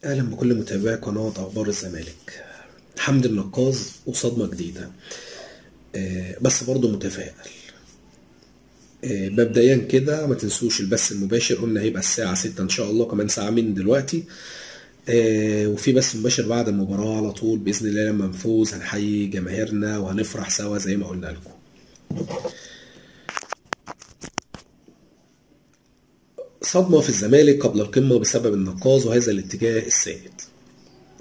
اهلا بكل متابعي قناة اخبار الزمالك. حمدي النقاز وصدمة جديدة، بس برضه متفائل. مبدئيا كده ما تنسوش البث المباشر، قلنا هيبقى الساعة 6 ان شاء الله، كمان ساعة من دلوقتي. وفي بث مباشر بعد المباراة على طول بإذن الله. لما نفوز هنحيي جماهيرنا وهنفرح سوا زي ما قلنا لكم. صدمة في الزمالك قبل القمة بسبب النقاز وهذا الاتجاه السائد.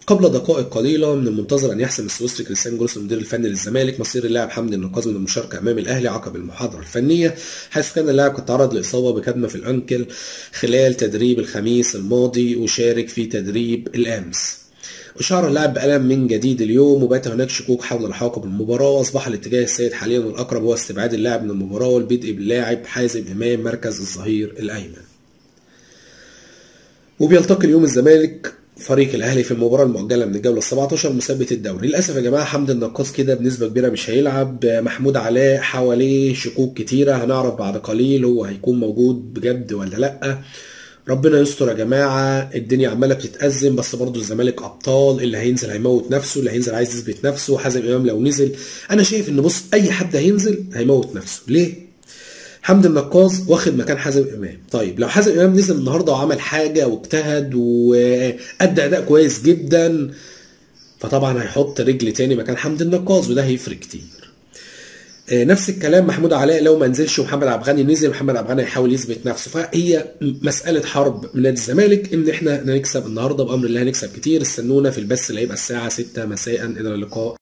قبل دقائق قليلة من المنتظر أن يحسم السويسري كريستيان جروس المدير الفني للزمالك مصير اللاعب حمدي النقاز من المشاركة أمام الأهلي عقب المحاضرة الفنية، حيث كان اللاعب قد تعرض لإصابة بكدمة في الأنكل خلال تدريب الخميس الماضي وشارك في تدريب الأمس. وشعر اللاعب بألم من جديد اليوم، وبات هناك شكوك حول لحاقه بالمباراة، وأصبح الاتجاه السائد حاليا والأقرب هو استبعاد اللاعب من المباراة والبدء باللاعب حازم إمام مركز الظهير الأيمن. وبيلتقي اليوم الزمالك فريق الاهلي في المباراة المؤجلة من الجولة 17 مثبت الدوري. للاسف يا جماعة حمدي النقاز كده بنسبة كبيرة مش هيلعب. محمود علاء حواليه شكوك كتيرة، هنعرف بعد قليل هو هيكون موجود بجد ولا لا. ربنا يستر يا جماعة، الدنيا عماله بتتأزم، بس برضه الزمالك ابطال، اللي هينزل هيموت نفسه، اللي هينزل عايز يثبت نفسه. حازم امام لو نزل، انا شايف ان بص اي حد هينزل هيموت نفسه. ليه؟ حمدي النقاز واخد مكان حازم امام. طيب لو حازم امام نزل النهارده وعمل حاجة واجتهد وادى اداء كويس جدا، فطبعا هيحط رجل تاني مكان حمدي النقاز وده هيفرق كتير. نفس الكلام محمود علاء لو ما نزلش ومحمد عبد الغني نزل، محمد عبد الغني هيحاول يثبت نفسه. فهي مسالة حرب من نادي الزمالك ان احنا نكسب النهارده بامر الله، هنكسب كتير. استنونا في البث اللي هيبقى الساعة 6 مساء. الى اللقاء.